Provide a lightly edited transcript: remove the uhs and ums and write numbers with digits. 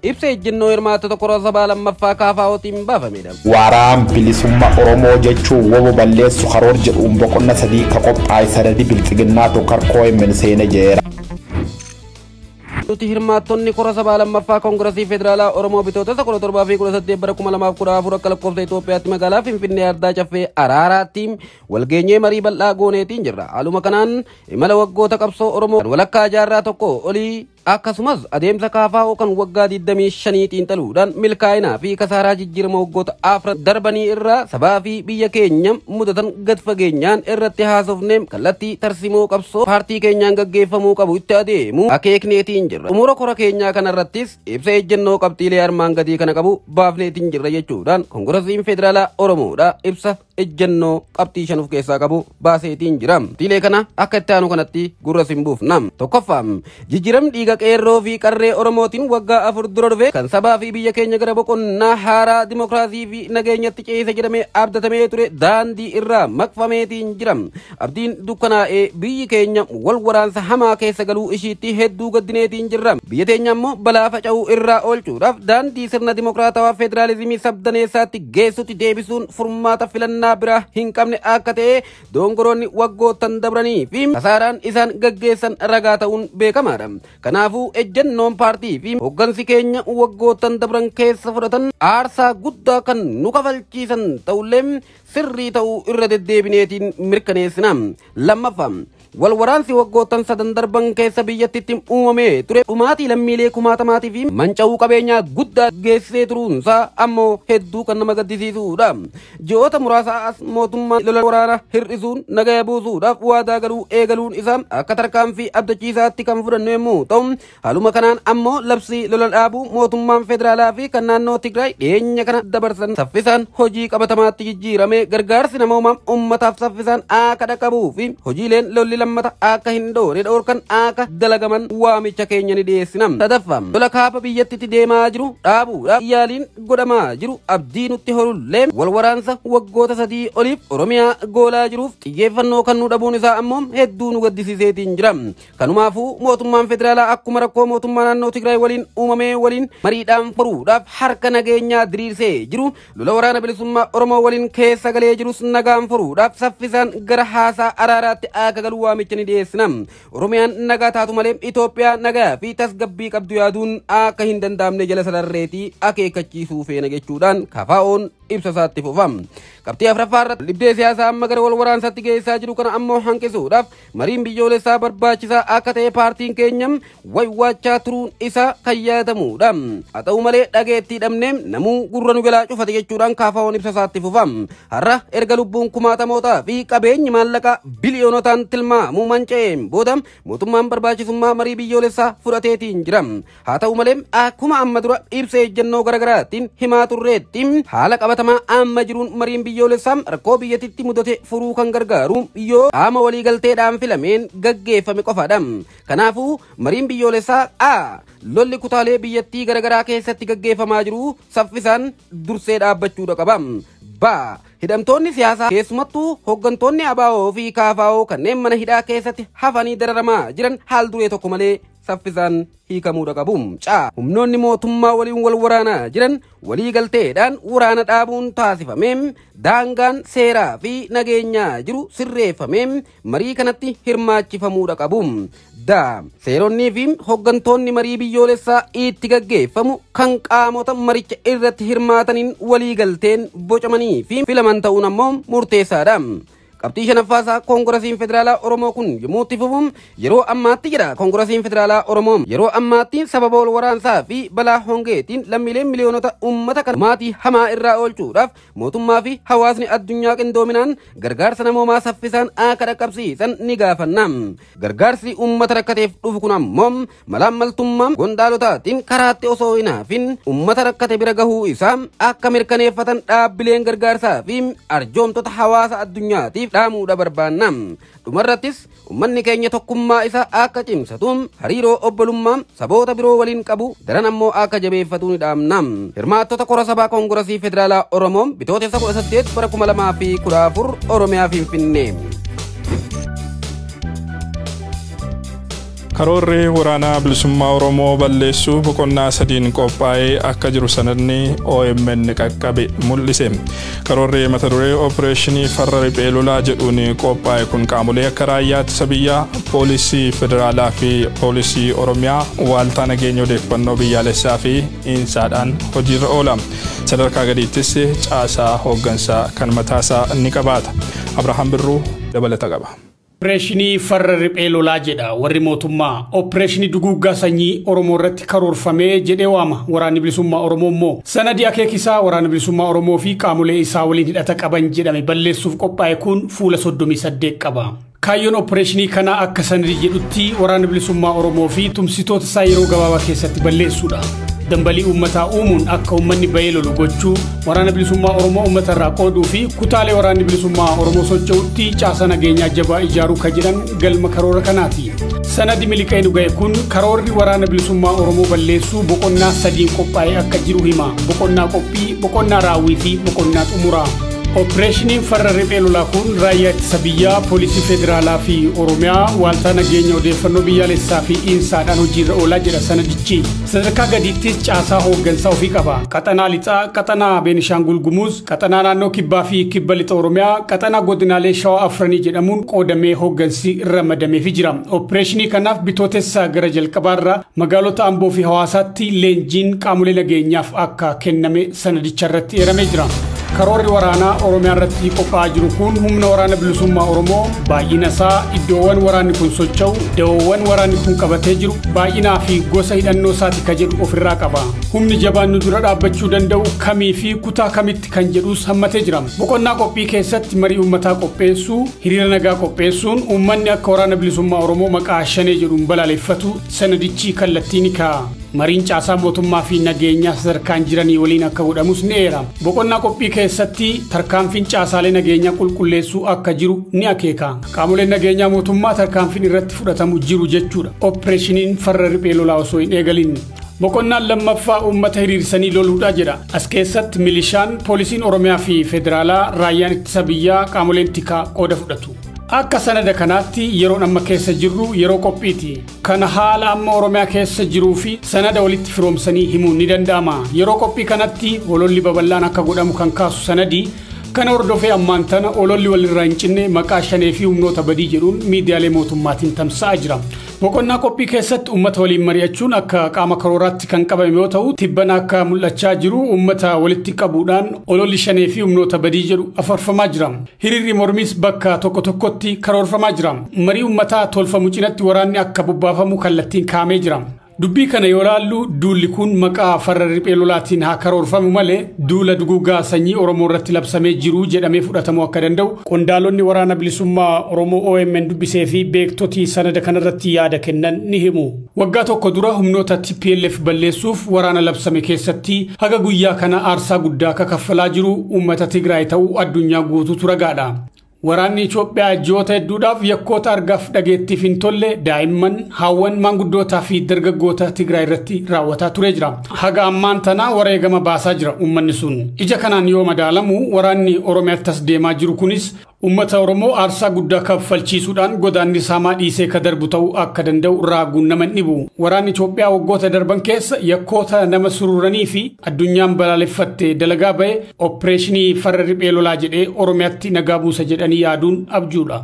Ibsa ejjennoo hirmaattota kora sabaa lammaffaa KFO'tiin baafamedha. Waaraan bilisummaa Oromoo jechuun wobo balleessu karoor jedhuun boqonna 3 ka qophaa'e sanadi bilxiginnaa tokko OMN seene jeera. Nuti hirmaattonni kora sabaa lammaffaa Koongirasii Federaalaa Oromoo bitootessa 17 fi 18 bara 2014 akka lakkoofsa Itoophiyaatti magaalaa Finfinnee Ardaa Caffee Araaraatti walgeenyee marii bal'aa gooneetiin jirra. Haaluma kanaan imala waggoota qabsoo Oromoo kan walakkaa jaarraa tokko olii akkasumas adeemsa KFO kan waggaa 25 xiinxaluudhaan milkaa'inaa fi kasaaraa jijjiirama waggoota afran darbanii irraa sabaa fi biyya keenya mudatan gad fageenyaan irratti haasofnee kallattii tarsimoo qabsoo paartii keenyaan gaggeeffamuu qabu itti adeemu akeekneetiin jirra. Xumura kora keenyaa kanarrattis ibsa ejjennoo qabxiilee armaan gadii kana qabu baafneetiin jirra jechuudhaan Koongirasiin Federaalaa Oromoodha ibsa ejjennoo qabxii 5 of keessaa qabu baaseetiin jira. Qabxiilee kana akka itti aanu kanatti gurra sin buufna. Tokkoffaa, jijjiiramni dhiiga qeerroo fi qarree Oromootiin waggaa 4 dura dhufe kan sabaa fi biyya keenya gara boqonnaa haaraa dimokiraasii fi nageenyatti ceesise jedhamee abdatamee ture daandii irraa maqfameetiin jira. Abdiin dukkanaa'ee biyyi keenya wal waraansa hamaa keessa galuu ishiitti hedduu gaddineetiin jirra. Biyya teenya immoo balaa faca'uu irraa oolchuudhaaf daandii sirna dimokiraatawaa federaalizimii sabdaneessaatti geessutti deebisuun furmaata filannaa biraa hin qabne akka ta'e dongoroonni waggoottan dabranii fi kasaaraan isaan gaggeessan ragaa ta'uun beekamaadha. Kanaafuu ejjennoon paartii fi hoggansi keenya waggoottan dabran keessa fudhatan aarsaa guddaa kan nu kafalchiisan ta'ullee sirrii ta'uu irra deddeebineetiin mirkaneessina. Lammaffaa, wal waraansi waggoottan sadan darban keessa biyyattitti uumamee ture dhumaatii lammiilee kumaatamaatii fi manca'uu qabeenyaa guddaa geessisee turuunsaa ammoo hedduu kan nama gaddisiisudha. Ji'oota muraasa as mootummaan lola waraana hir'isuun nagaya buusuudhaaf waadaa galuu eegaluun isaa akka tarkaanfii abdachiisaatti kan fudhannu yommuu ta'u, haaluma kanaan ammoo labsii lola dhaabuu mootummaan federaalaa fi kan naannoo Tigraay dhiyeenya kana dabarsan saffisaan hojii qabatamaatti jijjiirame gargaarsi namoomaa uummataaf saffisaan akka dhaqqabuu fi hojiileen lolli lammata akka hin dhoone dhoorkan akka dalagaman waamicha keenya ni dhiyeessina. Sadaffaa, lola kaaba biyyattitti deemaa jiru dhaabuudhaaf yaaliin godhamaa jiru abdii nutti horullee wal waraansa waggoota 3 oliif Oromiyaa goolaa jiruuf xiyyeeffannoo kan nu dhabuun isaa ammoo hedduu nu gaddisiiseetiin jira. Kanumaafuu mootummaan federaalaa akkuma rakkoo mootummaa naannoo Tigraay waliin uumamee waliin mariidhaan furuudhaaf harka nageenyaa diriirsee jiru lola waraana bilisummaa Oromoo waliin keessa galee jirus nagaan furuudhaaf saffisaan gara haasaa araaraatti akka galu waamicha ni dhiyeessina. Oromiyaan nagaa taatu malee Itoophiyaa nagaa fi tasgabbii qabdu yaaduun akka hin danda'amne jala sararreetii akeekkachiisuu feena jechuudhaan KFO'n ibsa isaatti fufa. Qabxii afuraffaa irratti dhibdee siyaasaa amma gara wal waraansaatti geessaa jiru kana ammoo hanqisuudhaaf mariin biyyoolessaa barbaachisaa akka ta'e paartiin keenya waywaachaa turuun isaa kan yaadatamudha. Haa ta'u malee dhageettii dhabnee namuu gurra nu jalaa cufate jechuudhaan KFO'n ibsa isaatti fufa. Har'a erga lubbuun kumaatamootaa fi qabeenyi maallaqaa biliyoonotaan tilmaamuu manca'een booda mootummaan barbaachisummaa marii biyyoolessaa fudhateetiin jira. Haa ta'u malee akkuma amma dura ibsa ejjennoo garaagaraatiin himaa turreetti haala qabatamaa amma jiruun mariin biyyoolessaa rakkoo biyyattitti mudate furuu kan gargaaru yoo qaama waliigalteedhaan filameen gaggeeffame qofaadha. Kanaafuu mariin biyyoolessaa A lolli kutaalee biyyattii garaagaraa keessatti gaggeeffamaa jiru saffisaan dursee dhaabbachuudha qaba. B hidhamtoonni siyaasaa keessumattuu hooggantoonni ABO fi KFO kanneen mana hidhaa keessatti hafanii dararamaa jiran haal duree tokko malee saffisaan hiikamuudha qabu. C humnoonni mootummaa waliin wal waraanaa jiran waliigalteedhaan waraana dhaabuun taasifamee daangaan seeraa fi nageenyaa jiru sirreeffamee marii kanatti hirmaachifamuudha qabu. D seeronnii fi hooggantoonni marii biyyoolessaa itti gaggeeffamu kan qaamota maricha irratti hirmaataniin waliigalteen bocamanii fi filaman ta'uun ammoo murteessaadha. Qabxii shanaffaasaa Koongirasiin Federaalaa Oromoo kun yommuu itti fufu yeroo ammaatti jedha. Koongirasiin Federaalaa Oromoo yeroo ammaatti sababa wal waraansaa fi balaa hongeetiin lammiileen miliyoonota uummata kana maatii hamaa irraa oolchuudhaaf mootummaa fi hawaasni addunyaa qindoominaan gargaarsa namoomaa saffisaan akka dhaqqabsiisan ni gaafanna. Gargaarsi uummata rakkateef dhufu kun ammoo malaammaltummaa gondaalotaatiin karaatti osoo hin hafin uummata rakkate bira gahuu isaa akka mirkaneeffatan dhaabbileen gargaarsaa fi arjoomtota hawaasa addunyaatiif dhaamuudha barbaanna. Dhumarrattis uummanni keenya tokkummaa isaa akka cimsatu hariiroo obbolummaa saboota biroo waliin qabu daran ammoo akka jabeeffatu ni dhaamna. Hirmaattota kora sabaa Koongirasii Federaalaa Oromoo bitootessa 18 bara 2014 Oromiyaa Finfinnee. Karoorri waraanaa bilisummaa Oromoo balleessuu boqonnaa sadiin qophaa'ee akka jiru sanadni OMN qaqqabe mul'ise. Karoorri mata duree Opereeshinii farra riphee lolaa jedhuun qophaa'e kun qaamolee akka raayyaa ittisa biyyaa, poolisii federaalaa fi poolisii Oromiyaa, waaltaa nageenya odeeffannoo biyyaalessaa fi insaadhaan hojiirra oola. Sadarkaa gadiittis caasaa hooggansaa kan mataasaa ni qabaata. Abrahaam Birruu dabalata qaba. Opereeshinii farra riphee lolaa jedha warri mootummaa. Opereeshinii duguuggaa sanyii Oromoo irratti karoorfamee jedhee waama waraanni bilisummaa Oromoo immoo. Sanadi akeekisaa waraana bilisummaa Oromoo fi qaamolee isaa waliin hidhata qaban jedhame balleessuuf qophaa'e kun fuula 38 qaba. Kaayyoon opereeshinii kanaa akka sanadi jedhutti waraana bilisummaa Oromoo fi tumsitoota isaa yeroo gabaabaa keessatti balleessuudha. Dambalii uummataa uumuun akka uummanni bahee lolu gochuu, waraana bilisummaa Oromoo uummata irraa qooduu fi kutaalee waraanni bilisummaa Oromoo socho'utti caasaa nageenyaa jabaa ijaaruu kan jedhan galma karoora kanaati. Sanadi miliqee nu ga'e kun karoorri waraana bilisummaa Oromoo balleessuu boqonnaa sadiin qophaa'ee akka jiru hima. Boqonnaa qophii, boqonnaa raawwii fi boqonnaa xumuraa. Opereeshiniin farra riphee lolaa kun raayyaa ittisa biyyaa, poolisii federaalaa fi Oromiyaa, waaltaa nageenya odeeffannoo biyyaalessaa fi insaadhaan hojiirra oolaa jedha sanadichi. Sadarkaa gadiittis caasaa hooggansaa ofii qaba. Qaxanaa lixaa, qaxanaa Beenishaangul Gumuz, qaxanaa naannoo kibbaa fi kibba lixa Oromiyaa, qaxanaa godinaalee Shawaa afranii jedhamuun qoodamee hooggansi ramadameefii jira. Opereeshinii kanaaf bitootessa gara jalqabaarra magaalota Amboo fi Hawaasaatti leenjiin qaamolee nageenyaaf akka kenname sanadicha irratti eeramee jira. Karoorri waraanaa Oromiyaa irratti qophaa'aa jiru kun humna waraana bilisummaa Oromoo baay'ina isaa, iddoowwan waraanni kun socho'u, da'oowwan waraanni kun qabatee jiru, baay'inaa fi gosa hidhannoo isaati ka jedhu ofirraa qaba. Humni jabaan nu dura dhaabbachuu danda'u kamii fi kutaa kamitti kan jedhus hammatee jira. Boqonnaa qophii keessatti marii uummataa qopheessuu, hiriira nagaa qopheessuun uummanni akka waraana bilisummaa Oromoo maqaa shanee jedhuun balaaleffatu sanadichi kallattii ni kaa'a. Mariin caasaa mootummaa fi nageenyaa sadarkaan jiranii waliin akka godhamus ni eera. Boqonnaa qophii keessatti tarkaanfiin caasaalee nageenyaa qulqulleessuu akka jiru ni akeeka. Qaamoleen nageenyaa mootummaa tarkaanfiin irratti fudhatamu jiru jechuudha. Opereeshiniin farra riphee lolaa osoo hin eegalin. Boqonnaan lammaffaa uummata hiriirsanii loluudha jedha. As keessatti milishaan, poolisiin Oromiyaa fi federaalaa, raayyaan ittisa biyyaa, qaamoleen tikaa qooda fudhatu. Akka sanada kanaatti yeroon amma keessa jirru yeroo qophiiti. Kana haala amma Oromiyaa keessa jiruu fi sanada walitti firoomsanii himuun ni danda'ama. Yeroo qophii kanatti ololli babal'aan akka godhamu kan kaasu sanadi kana hordofee ammaan tana ololli walirraa hin cinne maqaa shanee fi humnoota badii jedhuun miidiyaalee mootummaatiin tamsa'aa jira. Boqonnaa qophii keessatti uummata waliin mari'achuun akka qaama karooraatti kan qabame yoo ta'u, tibbana akka mul'achaa jiru uummata walitti qabuudhaan ololli shanee fi humnoota badii jedhu afarfamaa jira. Hiriirri mormiis bakka tokko tokkotti karoorfamaa jira. Marii uummataa tolfamu cinatti waraanni akka bobbaafamu kallattiin kaa'amee jira. Dubbii kana yoo ilaallu duulli kun maqaa farra riphee lolaatiin haa karoorfamu malee duula duguuggaa sanyii Oromoo irratti labsamee jiru jedhamee fudhatamuu akka danda'u qondaalonni waraana bilisummaa Oromoo OMN dubbisee fi beektotii sanada kanarratti yaada kennan ni himu. Waggaa tokko dura humnoota TPLF balleessuuf waraana labsame keessatti haga guyyaa kana aarsaa guddaa akka kaffalaa jiru uummata Tigraay ta'uu addunyaa guutuutu ragaadha. Waraanni Itoophiyaa ji'oota hedduudhaaf yakkoota argaaf dhageettiif hin tolle daa'imman, haawwan, maanguddootaa fi dargaggoota Tigraay irratti raawwataa turee jira. Haga ammaan tana wareegama baasaa jira uummanni sun. Ija kanaan yoo madaalamu waraanni Oromiyaatti as deemaa jiru kunis uummata Oromoo aarsaa guddaa kaffalchiisuudhaan godaanni saamaa dhiisee ka darbu ta'uu akka danda'u raaguun nama hin dhibu. Waraanni Itoophiyaa waggoota darban keessa yakkoota nama sururanii fi addunyaan balaaleffatte dalagaa ba'e opereeshinii farra riphee lolaa jedhee Oromiyaatti nagaa buusa jedhanii yaaduun abjuudha.